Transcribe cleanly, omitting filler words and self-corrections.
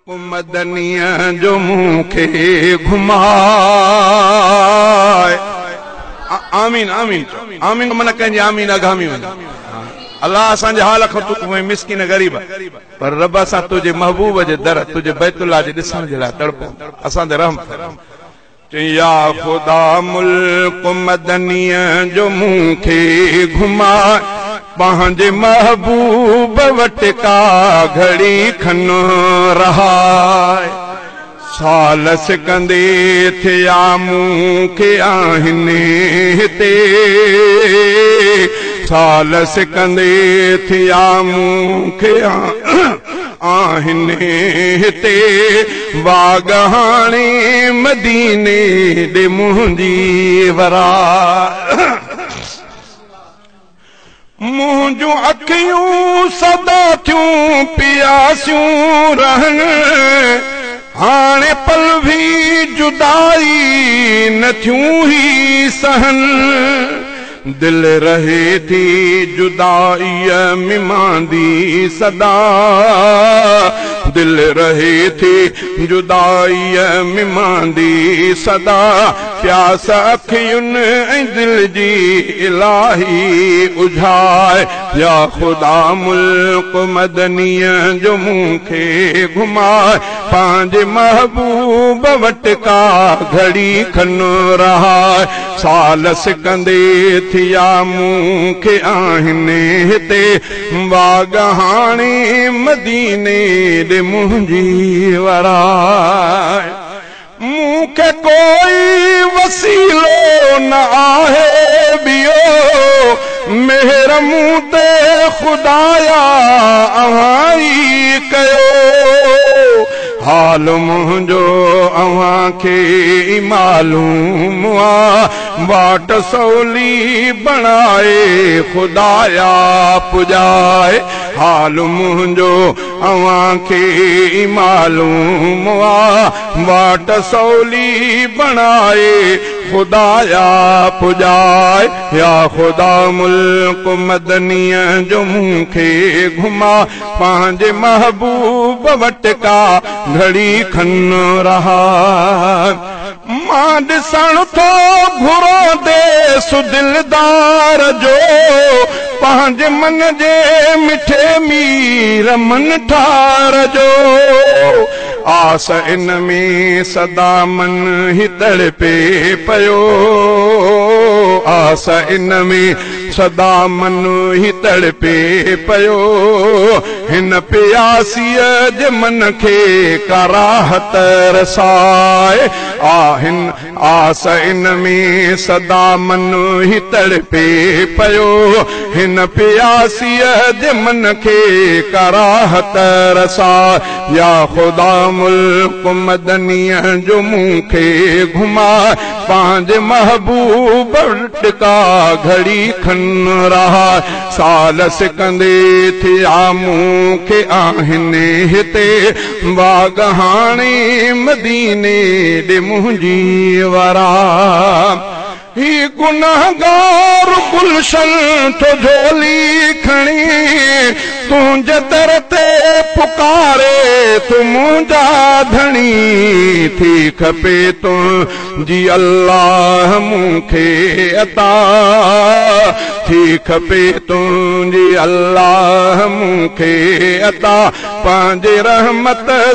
मदनीअ जो मूंखे घुमाए। आमीन आमीन चओ। आमीन माना कंहिंजी आमीन अघामी वञे। अलाह असांजे हाल खां तूं मिसकिन ग़रीब, पर रब असां तुंहिंजे महबूब जे दर, तुंहिंजे बैतुल्लाह जे ॾिसण जे लाइ तड़पो, असां ते रहम फरमाए। या ख़ुदा मुल्क मदनीअ जो मूंखे घुमाए, पंहिंजे महबूब वटि का घड़ी खन रहाए। साल सिकंदे थिया मूंखे आहिनि हिते, साल सिकंदे थिया मूंखे आहिनि हिते, वाग हाणे मदीने ॾे मुंहिंजी वरा। मुंहिंजूं अखियूं सदा थियूं पियासियूं रहनि, हाणे पल भी जुदाई नथियूं ही सहनि। दिल रहे थी जुदाईअ में मांदी सदा, दिल रहे थी जुदाईअ में मांदी सदा। प्यास अखियुनि ऐं दिल जी इलाही उझाए। या ख़ुदा मुल्क मदनीअ जो मूंखे घुमाए, पंहिंजे महबूब वटि का घड़ी खन रहाए। साल सिकंदे थिया मूंखे आहिनि हिते, वाग हाणे मदीने ॾे मुंहिंजी वराए। मूंखे कोई वसीलो न आहे ॿियो, मेहर मूं ते ख़ुदाया अव्हां ई कयो। हाल मुंहिंजो अव्हांखे मालूम आहे, वाट सवली बणाए ख़ुदाया पुॼाए। हाल मुंहिंजो अव्हांखे मालूम आहे, वाट सवली बणाए ख़ुदाया पुॼाए। या ख़ुदा मुल्क मदनीअ जो मूंखे घुमा, पंहिंजे महबूब वटि का घड़ी खन रहा। मां ॾिसण थो घुरां देस दिलदार जो, पंहिंजे मन जे मिठे मीर मन ठार जो। आस इन में सदा मन ही तड़पे पियो, आस इन में सदा मन ही तड़पे पियो। हिन प्यासीअ जे मन खे कराहत रसाए। आहिन आस इन में सदा मन ही तड़पे पियो, हिन प्यासीअ जे मन खे कराहत रसाए। या ख़ुदा मुल्क मदनीअ जो मूंखे घुमाए, पंहिंजे महबूब वटि का घड़ी खन रहा। साल सिकंदे थिया मूंखे आहिनि हिते, वाग हाणे मदीने ॾे मुंहिंजी वरा। ही गुनहगार गुलशन थो झोली खणी, तुंहिंजे दर ते पुकारे तूं मुंहिंजा धणी। थी खपे तुंहिंजी अल्लाह मूंखे अता, थी खपे तुंहिंजी अल्लाह मूंखे अता। पंहिंजे रहमत